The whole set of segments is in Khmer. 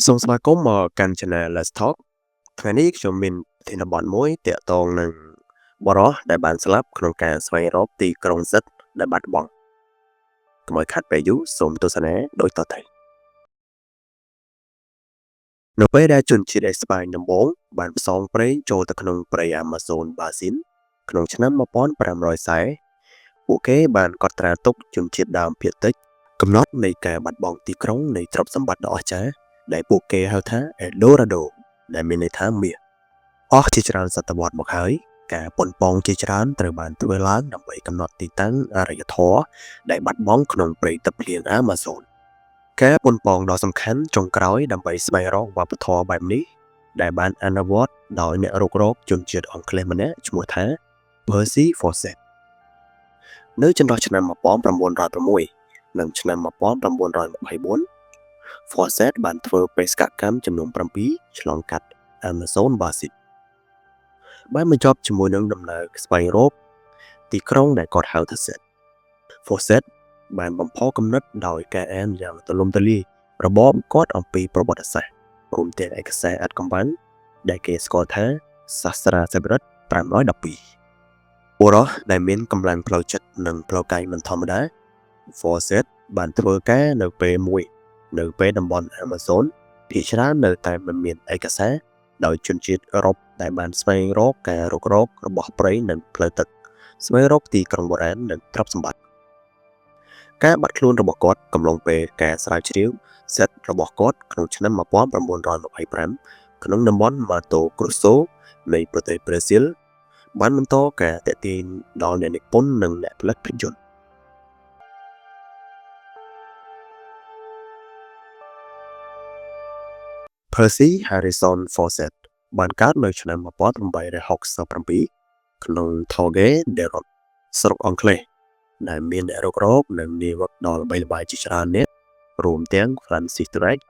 សូមស្វាគមន៍មកកាន់ Channel Let's Talk ថ្ងៃនេះខ្ញុំមានប្រធានបទមួយទាក់ទងនឹងបុរសដែលបានស្លាប់ក្នុងការស្វែងរកទីក្រុងសិទ្ធដែលបាត់បង់កុំឲ្យខាត់ពេលយូរសូមទស្សនាដូចតទៅនៅពេលដែលជនជាតិអេស្ប៉ាញដំបូងបានផ្សងព្រេងចូលទៅក្នុងព្រៃអាម៉ាហ្សូនបាស៊ីនក្នុងឆ្នាំ1540ពួកគេបានកត់ត្រាទុកជនជាតិដើមភាគតិចកំណត់នៃការបាត់បង់ទីក្រុងនៃទ្រព្យសម្បត្តិដ៏អស្ចារ្យដែលពួកគេហៅថា Eldorado ដែលមានន័យថាមាសអស់ជាច្រើនសតវត្សមកហើយការប៉ុនប៉ងជាច្រើនត្រូវបានធ្វើឡើងដើម្បីកំណត់ទីតាំងអរិយធម៌ដែលបាត់បង់ក្នុងព្រៃទឹកភ្លៀងអាម៉ាហ្សូនការប៉ុនប៉ងដ៏សំខាន់ចុងក្រោយដើម្បីស្វែងរកវប្បធម៌បែបនេះដែលបានអនុវត្តដោយអ្នករុករកជនជាតិអង់គ្លេសម្នាក់ឈ្មោះថា Percy Fawcett នៅចន្លោះឆ្នាំ1906និងឆ្នាំ1924 Fawcett បានធ្វើបេសកកម្មចំនួន7ឆ្លងកាត់ Amazon Basin បានបញ្ចប់ជាមួយនឹងដំណើរស្វែងរកទីក្រុងដែលគាត់ហៅថា Set Fawcett បានបំផុសគំនិតដោយការអានយ៉ាងទូលំទូលាយរបបគាត់អំពីប្រវត្តិសាស្ត្ររួមទាំងឯកសារអាថ៌កំបាំងដែលគេស្គាល់ថាសាស្ត្រាសិប្បរិទ្ធ512បុរសដែលមានកម្លាំងផ្លូវចិត្តនិងផ្លូវកាយមិនធម្មតា Fawcett បានធ្វើការនៅពេលមួយនៅពេលតំបន់ Amazon ភាគច្រើននៅតែមិនមានឯកសារដោយជនជាតិអឺរ៉ុបដែលបានស្វែងរកការរុករករបស់ព្រៃនិងផ្លូវទឹកស្វែងរកទីក្រុងបុរាណនិងទ្រព្យសម្បត្តិការបាត់ខ្លួនរបស់គាត់កំឡុងពេលការស្រាវជ្រាវសិទ្ធិរបស់គាត់ក្នុងឆ្នាំ1925ក្នុងតំបន់ Mato Grosso នៃប្រទេសប្រេស៊ីលបានបន្តការទាក់ទាញដល់អ្នកនិពន្ធនិងអ្នកផលិតភាពយន្ត Percy Harrison Fawcett បានកើតនៅឆ្នាំ1867ក្នុង Torquay Devon ស្រុកអង់គ្លេសដែលមានអ្នករុករកនិងនាវិកដ៏ល្បីល្បាញជាច្រើននាក់រួមទាំង Francis Drake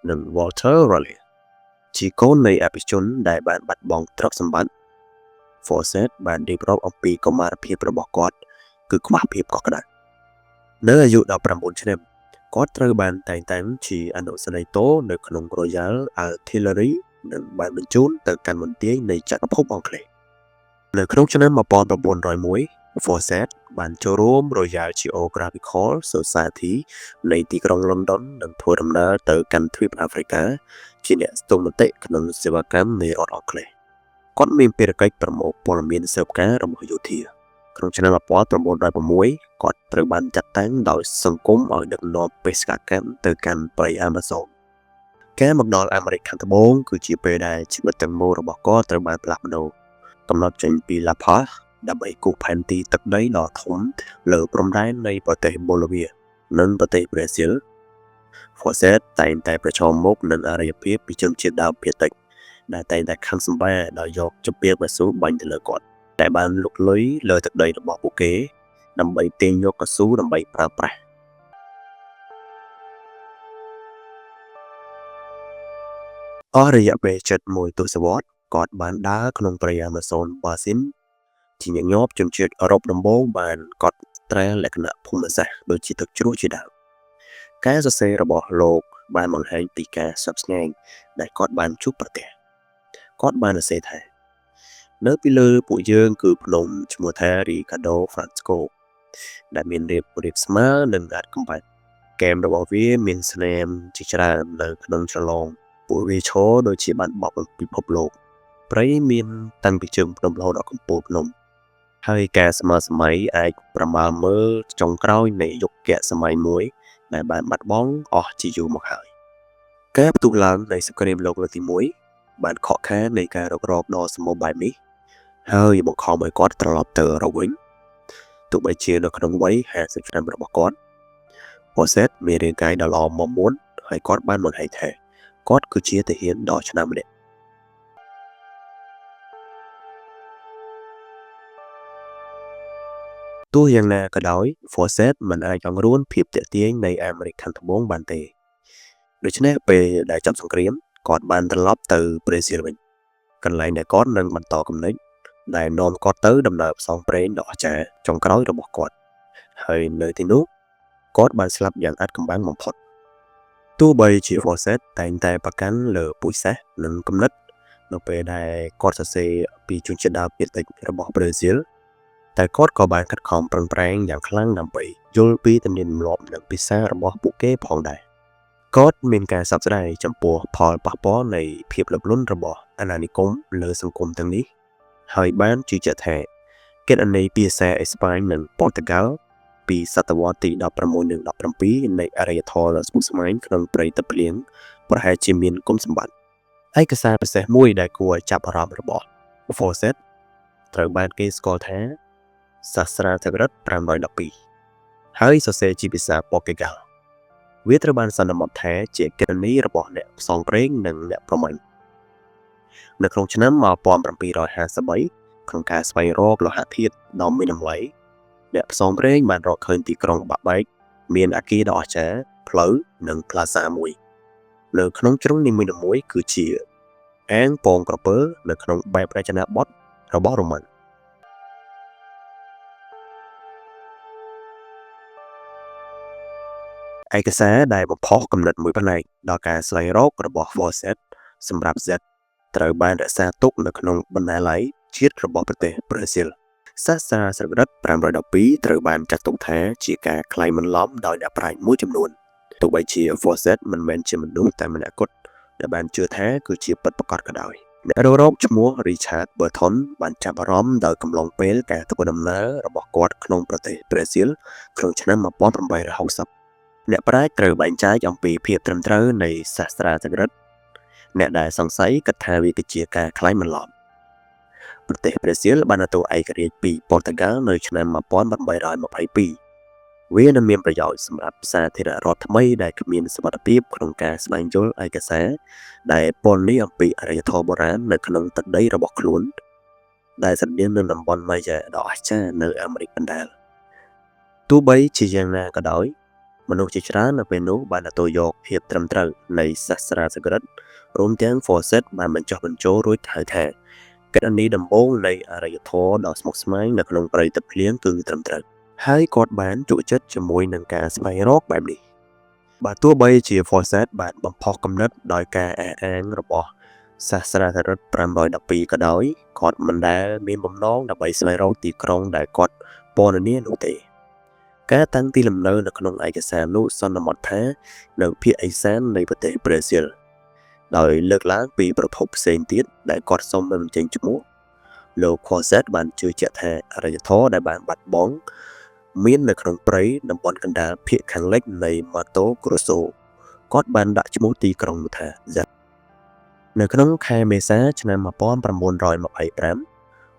និង Walter Raleigh ជាកូននៃអភិជនដែលបានបាត់បង់ទ្រព្យសម្បត្តិ Fawcett បានរៀបរាប់អំពីកុមារភាពរបស់គាត់គឺខ្វះភាពកក់ក្ដៅនៅអាយុ19ឆ្នាំគាត់ត្រូវបានតែងតាំងជាអនុសេនីយ៍ទោនៅក្នុង Royal Artillery និងបានបញ្ជូនទៅកាន់បន្ទាយនៃចក្រភពអង់គ្លេសនៅក្នុងឆ្នាំ1901 Fawcett បានចូលរួម Royal Geographical Society នៃទីក្រុង London និងធ្វើដំណើរទៅកាន់ទ្វីបអាហ្វ្រិកាជាអ្នកស្ទង់មតិក្នុងសេវាកម្មនៃរដ្ឋអង់គ្លេសគាត់មានភារកិច្ចប្រមូលព័ត៌មានស៊ើបការរបស់យោធាក្នុងឆ្នាំ1906គាត់ត្រូវបានចាត់តាំងដោយសង្គមឲ្យដឹកនាំបេសកកម្មទៅកាន់ព្រៃអាម៉ាហ្សូនការមកដល់អាមេរិកខាងត្បូងគឺជាពេលដែលជីវិតទាំងមូលរបស់គាត់ត្រូវបានផ្លាស់ប្ដូរកំណត់ចេញពី La Paz ដើម្បីគូសផែនទីទឹកដីដ៏ធំលើព្រំដែននៃប្រទេសបូលីវីនិងប្រទេសប្រេស៊ីល Fawcett តែងតែប្រឈមមុខនឹងអរិយភាពពីជនជាតិដើមភាគតិចដែលតែងតែខឹងសម្បារដោយយកចំពាកៅស៊ូបាញ់ទៅលើគាត់តែបានលុកលុយលើទឹកដីរបស់ពួកគេដើម្បីទាញយកកៅស៊ូដើម្បីប្រើប្រាស់អស់រយៈពេលជិតមួយទសវត្សរ៍គាត់បានដើរក្នុងព្រៃអាម៉ាហ្សូនបាស៊ីនជាញឹកញាប់ជនជាតិអឺរ៉ុបដំបូងបានកត់ត្រាលក្ខណៈភូមិសាស្ត្រដូចជាទឹកជ្រោះជាដើមការសរសេររបស់លោកបានបង្ហាញពីការស្ញប់ស្ញែងដែលគាត់បានជួបប្រទះគាត់បានសរសេរថានៅពីលើពួកយើងគឺភ្នំឈ្មោះថា Ricardo Francisco ដែលមានរាបរាបស្មើនិងអាចកំបាច់គែមរបស់វាមានស្នាមជាច្រើននៅក្នុងជ្រលងពួកវាឈរដូចជាបានបក់ពិភពលោកព្រៃមានតាំងពីជើងភ្នំរហូតដល់កំពូលភ្នំហើយការសម័យសម័យអាចប្រមាលមើលចុងក្រោយនៃយុគសម័យមួយដែលបានបាត់បង់អស់ជាយូរមកហើយការផ្ទុះឡើងនៃសង្គ្រាមលោកលើកទី1បានខកខាននៃការរុករកដ៏សម្បូរបែបនេះហើយបង្ខំឲ្យគាត់ត្រឡប់ទៅអឺរ៉ុបវិញទោះបីជានៅក្នុងវ័យ50ឆ្នាំរបស់គាត់ Fawcett មានរាងកាយដ៏ល្អមាំមួនហើយគាត់បានបង្ហាញថាគាត់គឺជាទាហានដ៏ឆ្នើមម្នាក់ទោះយ៉ាងណាក៏ដោយ Fawcett មិនអាចអង្រួនភាពទាក់ទាញនៃអាមេរិកខាងត្បូងបានទេដូច្នេះពេលដែលចប់សង្គ្រាមគាត់បានត្រឡប់ទៅប្រេស៊ីលវិញកន្លែងដែលគាត់នឹងបន្តគំនិតដែលនាំគាត់ទៅដំណើរផ្សងព្រេងដ៏អស្ចារ្យចុងក្រោយរបស់គាត់ហើយនៅទីនោះគាត់បានស្លាប់យ៉ាងអាថ៌កំបាំងបំផុត ទោះបីជា Fawcett តែងតែប្រកាន់លើពូជសាសន៍និងគំនិតនៅពេលដែលគាត់សរសេរពីជនជាតិដើមភាគតិចរបស់ប្រេស៊ីលតែគាត់ក៏បានខិតខំប្រឹងប្រែងយ៉ាងខ្លាំងដើម្បីយល់ពីទំនៀមទម្លាប់និងភាសារបស់ពួកគេផងដែរគាត់មានការសោកស្ដាយចំពោះផលប៉ះពាល់នៃភាពលុបលន់របស់អាណានិគមលើសង្គមទាំងនេះហើយបានជឿជាក់ថាគណនីភាសាអេស្ប៉ាញនិងប៉ូទុយហ្គាល់ពីសតវត្សទី16និង17នៃអរិយធម៌ដ៏ស្មុគស្មាញក្នុងព្រៃទឹកភ្លៀងប្រហែលជាមានគុណសម្បត្តិឯកសារពិសេសមួយដែលគួរឲ្យចាប់អារម្មណ៍របស់ Fawcett ត្រូវបានគេស្គាល់ថាសាស្ត្រាធិក្រិត512ហើយសរសេរជាភាសាប៉ូទុយហ្គាល់វាត្រូវបានសន្មតថាជាគណនីរបស់អ្នកផ្សងព្រេងនិងអ្នកប្រមាញ់នៅក្នុងឆ្នាំ1753ក្នុងការស្វែងរកលោហៈធាតុដ៏មានតម្លៃអ្នកផ្សងព្រេងបានរកឃើញទីក្រុងបាក់បែកមានអគារដ៏អស្ចារ្យផ្លូវនិងផ្លាសាមួយនៅក្នុងជ្រុងនីមួយៗគឺជាអាងពងក្រពើនៅក្នុងបែបរចនាបថរបស់រ៉ូម៉ាំងឯកសារដែលបំផុសគំនិតមួយផ្នែកដល់ការស្វែងរករបស់ Fawcett សម្រាប់ Z ត្រូវបានរក្សាទុកនៅក្នុងបណ្ណាល័យជាតិរបស់ប្រទេសប្រេស៊ីលសាស្ត្រាស្រិត512ត្រូវបានចាត់ទុកថាជាការក្លែងបន្លំដោយអ្នកប្រាជ្ញមួយចំនួនទោះបីជា Fawcett មិនមែនជាមនុស្សតែម្នាក់គត់ដែលបានជឿថាគឺជាពិតប្រាកដក៏ដោយអ្នករករកឈ្មោះ Richard Burton បានចាប់អារម្មណ៍ដោយកំឡុងពេលការធ្វើដំណើររបស់គាត់ក្នុងប្រទេសប្រេស៊ីលក្នុងឆ្នាំ1860អ្នកប្រាជ្ញត្រូវបែងចែកអំពីភាពត្រឹមត្រូវនៃសាស្ត្រាធិក្រិតអ្នកដែលសង្ស័យគិតថាវាគឺជាការក្លែងបន្លំប្រទេសប្រេស៊ីលបានទទួលឯករាជ្យពីប៉ូទុយហ្គាល់នៅឆ្នាំ1822វានឹងមានប្រយោជន៍សម្រាប់សាធារណរដ្ឋថ្មីដែលគ្មានសមត្ថភាពក្នុងការស្វែងយល់ឯកសារដែលពណ៌នាអំពីអរិយធម៌បុរាណនៅក្នុងទឹកដីរបស់ខ្លួនដែលស្រដៀងនឹងតំបន់ម៉ាយ៉ាដ៏អស្ចារ្យនៅអាមេរិកកណ្ដាលទោះបីជាយ៉ាងណាក៏ដោយមនុស្សជាច្រើននៅពេលនោះបានទទួលយកភាពត្រឹមត្រូវនៃសាស្ត្រាសក្រិតរួមទាំង Fawcett បានបញ្ចុះបញ្ចូលរួចហើយថាគណនីដំបូងនៃអរិយធម៌ដ៏ស្មុគស្មាញនៅក្នុងព្រៃទឹកភ្លៀងគឺត្រឹមត្រូវហើយគាត់បានជក់ចិត្តជាមួយនឹងការស្វែងរកបែបនេះបើទោះបីជា Fawcett បានបំផុសគំនិតដោយការអះអាងរបស់សាស្ត្រាចារ្យ512ក៏ដោយគាត់មិនដែលមានបំណងដើម្បីស្វែងរកទីក្រុងដែលគាត់ពណ៌នានោះទេការតាំងទីលំនៅនៅក្នុងឯកសារនោះសន្មតថានៅភាគឦសាននៃប្រទេសប្រេស៊ីលដោយលើកឡើងពីប្រភពផ្សេងទៀតដែលគាត់សុំមិនបញ្ចេញឈ្មោះលោក Fawcett បានជឿជាក់ថាអរិយធម៌ដែលបានបាត់បង់មាននៅក្នុងព្រៃតំបន់កណ្ដាលភាគខាងលិចនៃ Mato Grosso គាត់បានដាក់ឈ្មោះទីក្រុងនោះថា Z នៅក្នុងខែមេសាឆ្នាំ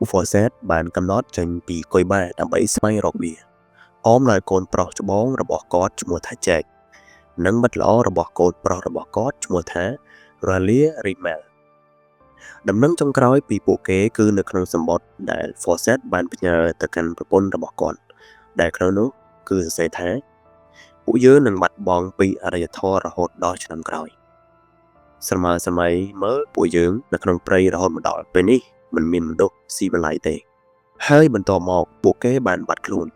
1925 Fawcett បានកំណត់ចេញពីគុយបាដើម្បីស្វែងរកវាអមដោយកូនប្រុសច្បងរបស់គាត់ឈ្មោះថា Jack និងមិត្តល្អរបស់កូនប្រុសរបស់គាត់ឈ្មោះថា Raleigh Rimell ដំណឹងចុងក្រោយពីពួកគេគឺនៅក្នុងសំបុត្រដែល Fawcett បានផ្ញើទៅកាន់ប្រពន្ធរបស់គាត់ដែលក្នុងនោះគឺសរសេរថាពួកយើងនឹងបាត់បង់ពីអរិយធម៌រហូតដល់ឆ្នាំក្រោយស្រមើស្រមៃមើលពួកយើងនៅក្នុងព្រៃរហូតមកដល់ពេលនេះមិនមានមនុស្សស៊ីវិល័យទេហើយបន្ទាប់មកពួកគេបានបាត់ខ្លួន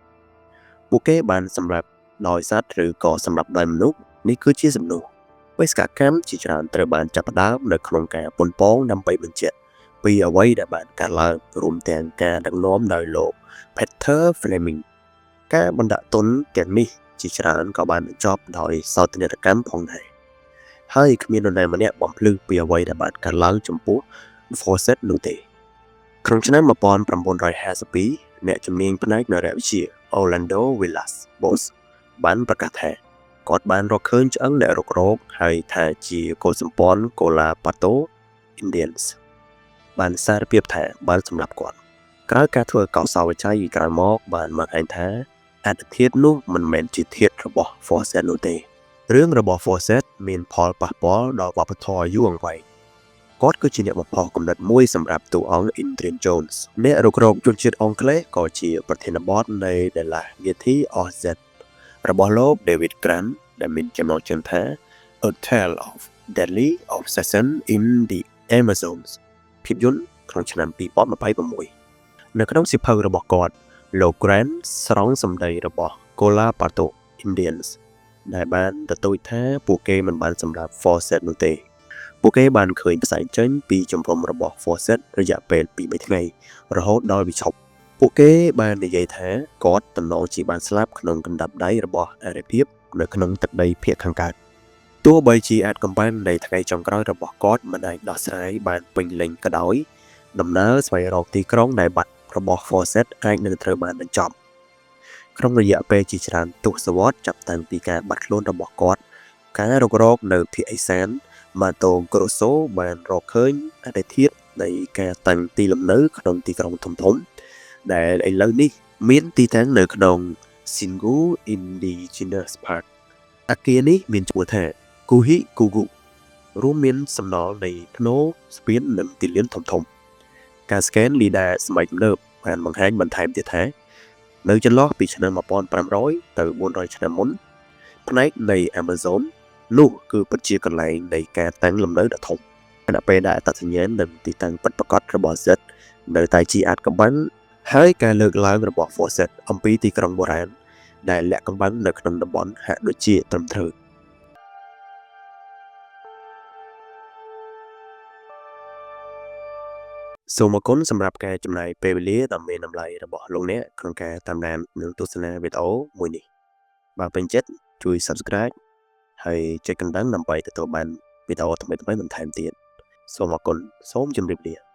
ពួកគេបានសម្រាប់ដោយសត្វឬក៏សម្រាប់ដោយមនុស្សនេះគឺជាសំណួរបេសកកម្មជាច្រើនត្រូវបានចាប់ផ្ដើមនៅក្នុងការប៉ុនប៉ងដើម្បីបញ្ជាក់ពីអ្វីដែលបានកើតឡើងរួមទាំងការដឹកនាំដោយលោក Peter Fleming ការបណ្ដាក់ទុនទាំងនេះជាច្រើនក៏បានបញ្ចប់ដោយសោកនាដកម្មផងដែរហើយគ្មាននរណាម្នាក់បំភ្លឺពីអ្វីដែលបានកើតឡើងចំពោះ Fawcett នោះទេក្នុងឆ្នាំ1952អ្នកជំនាញផ្នែកនរវិទ្យា Orlando Villas Bos បានប្រកាសថាគាត់បានរកឃើញឆ្អឹងអ្នករុករកហើយថាជាកុលសម្ព័ន្ធ Cola Pato Indians បានសារភាពថាបានសម្លាប់គាត់ក្រោយការធ្វើកោសល្យវិច័យក្រោយមកបានបង្ហាញថាអដ្ឋិធាតុនោះមិនមែនជាធាតុរបស់ Fawcett នោះទេរឿងរបស់ Fawcett មានផលប៉ះពាល់ដល់វប្បធម៌យូរអង្វែងគាត់គឺជាអ្នកបំផុសគំនិតមួយសម្រាប់តួអង្គ Indiana Jones អ្នករុករកជនជាតិអង់គ្លេសក៏ជាប្រធានបទនៃ The Last Gaiety of Z របស់លោក David Grant ដែលមានចំណងជើងថា A Tale of Deadly Obsession in the Amazons ភាពយន្តក្នុងឆ្នាំ2026នៅក្នុងសៀវភៅរបស់គាត់លោក Grant ស្រង់សម្ដីរបស់ Cola Pato Indians ដែលបានទទូចថាពួកគេមិនបានសម្លាប់ Fawcett នោះទេ ពួកគេបានឃើញផ្សែងចេញពីជំរំរបស់ Fawcett រយៈពេល2-3ថ្ងៃរហូតដល់វាឈប់ពួកគេបាននិយាយថាគាត់ទំនងជាបានស្លាប់ក្នុងកណ្ដាប់ដៃរបស់អរិភាពនៅក្នុងទឹកដីភាគខាងកើតទោះបីជាអាចកំបាំងនៃថ្ងៃចុងក្រោយរបស់គាត់មិនអាចដោះស្រាយបានពេញលេញក៏ដោយដំណើរស្វែងរកទីក្រុងដែលបាត់របស់ Fawcett អាចនឹងត្រូវបានបញ្ចប់ក្នុងរយៈពេលជាច្រើនទសវត្សរ៍ចាប់តាំងពីការបាត់ខ្លួនរបស់គាត់ការរុករកនៅភាគឦសាន Mato Grosso បានរកឃើញអដ្ឋិធាតុនៃការតាំងទីលំនៅក្នុងទីក្រុងធំៗដែលឥឡូវនេះមានទីតាំងនៅក្នុង Xingu Indigenous Park អគារនេះមានឈ្មោះថា Kuhikugu រួមមានសំណល់នៃផ្នូរស្ពាននិងទីលានធំៗការស្កេន LiDAR សម័យទំនើបបានបង្ហាញបន្ថែមទៀតថានៅចន្លោះពីឆ្នាំ1500ទៅ400ឆ្នាំមុនផ្នែកនៃ Amazon នោះគឺពិតជាកន្លែងនៃការតាំងលំនៅដ៏ធំខណៈពេលដែលអត្តសញ្ញាណនិងទីតាំងពិតប្រាកដរបស់ Z នៅតែជាអាថ៌កំបាំងហើយការលើកឡើងរបស់ Fawcett អំពីទីក្រុងបុរាណដែលលាក់កំបាំងនៅក្នុងតំបន់ហាក់ដូចជាត្រឹមត្រូវសូមអរគុណសម្រាប់ការចំណាយពេលវេលាដ៏មានតម្លៃរបស់លោកអ្នកក្នុងការតាមដាននិងទស្សនាវីដេអូមួយនេះបើពេញចិត្តជួយ Subscribe ហើយចុចកណ្ដឹងដើម្បីទទួលបានវីដេអូថ្មីៗបន្ថែមទៀតសូមអរគុណសូមជម្រាបលា។